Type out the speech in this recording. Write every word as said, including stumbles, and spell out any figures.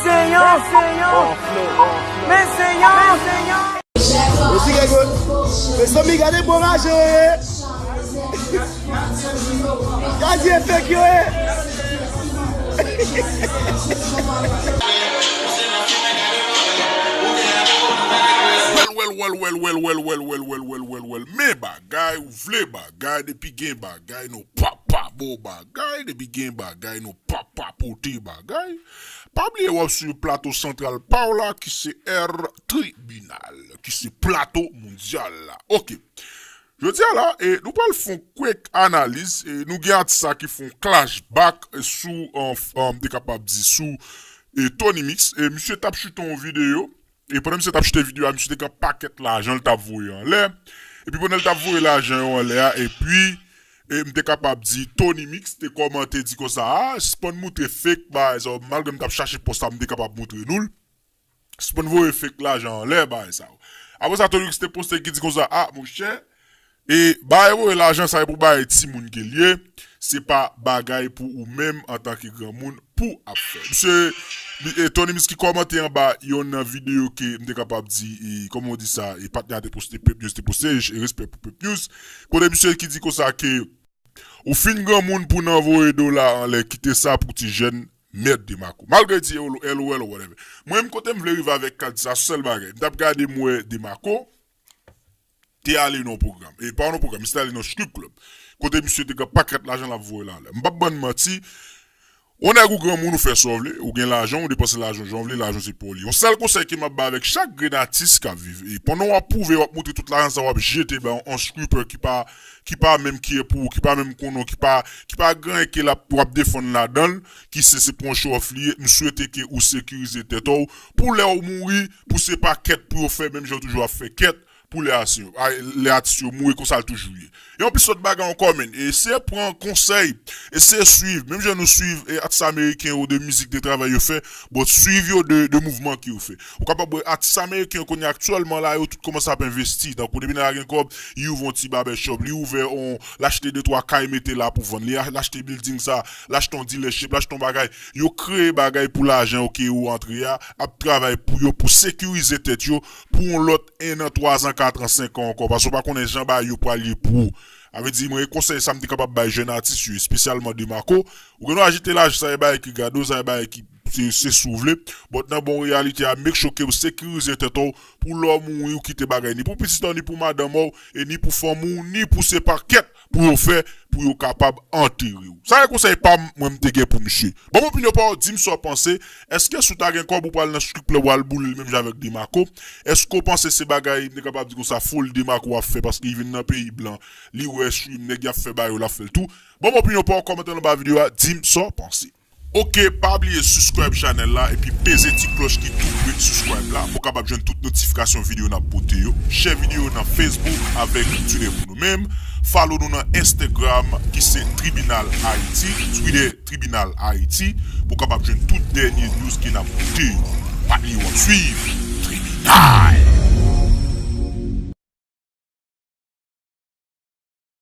Senyè, Senyè, men Senyè, men Senyè. Mezanmi, gade bon lajan yo ye. Gade efèk yo ye. Well, well, well, well, well, well, well, well, well, well, well, well. Men bagay ou vle bagay, depi gen bagay nou pa pa bo bagay, depi gen bagay nou pa pa pote bagay. Pa bliye w ap swiv plato santral pa w la ki se R Tribinal, ki se plato mondyal la. Ok. Jodi a la, e, nou pral fè yon kwek analiz, e, nou gen atis sa ki fè yon clash back, e, sou, an, an, m te kapab di sou, e, Tony Mix, e, misye t ap choute yon videyo, e, pandan misye t ap choute videyo a, misye te gen pakèt lajan l t ap voye anlè, epi pandan l t ap voye lajan yo anlè a, epi, e, m te kapab di Tony Mix te kòmante di konsa, a, sispann moutre fake bagay sa yo, malgre m t ap chache pòs la, m te kapab moutre nou l. Sispann voye fake lajan anlè bagay sa yo. Apre sa, Tony Mix te poste ki di konsa, a, monchè, e bagay voye lajan sa e pou bagay timoun ke l ye, se pa bagay pou ou menm antanke granmoun pou ap fè. Misye, e, Tony Mix ki kòmante anba yonn nan videyo ke m te kapab di, e, kòman w di sa, e patnè a te poste, Pep News te poste, e respè pou Pep News. Kote misye ki di konsa ke ou fin granmoun pou nan voye dola anlè, kite sa pou ti jèn, mèd Demarco. Malgre di L O L, whatever. Mwen menm kote m vle rive avèk kat sa, sèl bagay. M t ap gade m wè Demarco te ale nan yon pwogram. E pa nan yon pwogram, misye te ale nan strip club. Kote misye te gen pakèt lajan l ap voye la anlè. M p ap bann manti, yon nèg ou granmoun ou fè sa w vle, ou gen lajan, ou depanse lajan jan w vle, lajan se pa w li. Yon sèl konsèy ke m ap bay avèk chak grenn atis k ap viv. E pandan w ap pwouve, w ap moutre tout lajan sa w ap jete bay yon, yon stripper ki pa ki pa menm ki e pou ou, ki pa menm konnen w, ki pa, ki pa gen anyen ke l ap, w ap defann ladan l, ki se, se pou yon show off li ye, m swete ke ou sekirize tèt ou, pou lè w mouri, pou se pa kèt pou yo fè, menm jan yo toujou ap fè kèt, pou lè atis yo, a, lè atis yo mouri, konsa l toujou ye. E yon plis lòt bagay ankò, menn, eseye pran konsèy, eseye swiv, menm jan nou swiv, e, atis ameriken yo de mizik, de travay yo fè, but swiv yo de, de mouvman ke yo fè. Ou kapab wè atis ameriken yo kounye a aktyèlman la, yo tout kòmanse ap envesti. Tankou depi nèg la gen kòb, li ouvè yon ti barbershop, li ouvè yon, l achte de twa kay mete la pou vann, li a-, l achte building sa, l achte yon dealership, l achte yon bagay. Yo kreye bagay pou lajan yo ke yo antre a, ap travay pou yo, pou sekirize tèt yo, pou yon lòt en an, twa zan, kat an, senk an ankò. Paske w pa konnen jan bagay yo pral ye pou ou. A vle di, mwen, konsèy sa m te kapab bay jèn atis yo, espesyalman Demarco. Ou gen dwa jete lajan, sa e bagay ki gade w, sa e bagay ki se, se si w vle. But nan bon reyalite a, make sure ke w sekirize tèt ou pou lè w mouri, ou kite bagay ni pou pitit ou, ni pou madanm ou, e ni pou fanmi w, ni pou se pakèt pou yo fè, pou yo kapab antere w. Sa e konsèy pa m, mwen m te gen pou misye. Ban m opinyon pa w, di m sa w panse. Èske si w ta gen kòb ou pral nan strip club ou al boule l menm jan avèk Demarco? Èske w panse se bagay, m te kapab di konsa, foli Demarco ap fè paske li vin nan peyi blan, li wè stream, nèg y ap fè bagay yo, l ap fè l tou? Ban m opinyon pa w, kòmante anba videyo a, di m sa w panse. Ok, pa bliye subscribe channel la epi peze ti klòch ki tou pre subscribe la pou w kapab jwenn tout notifikasyon videyo n ap pote yo. Share videyo nan Facebook avèk Twitter pou nou menm. Follow nou nan Instagram ki se Tribinal Haiti, Twitter Tribinal Haiti, pou w kapab jwenn tout dènye news ke n ap pote yo. Pa bliye w ap swiv Tribinal.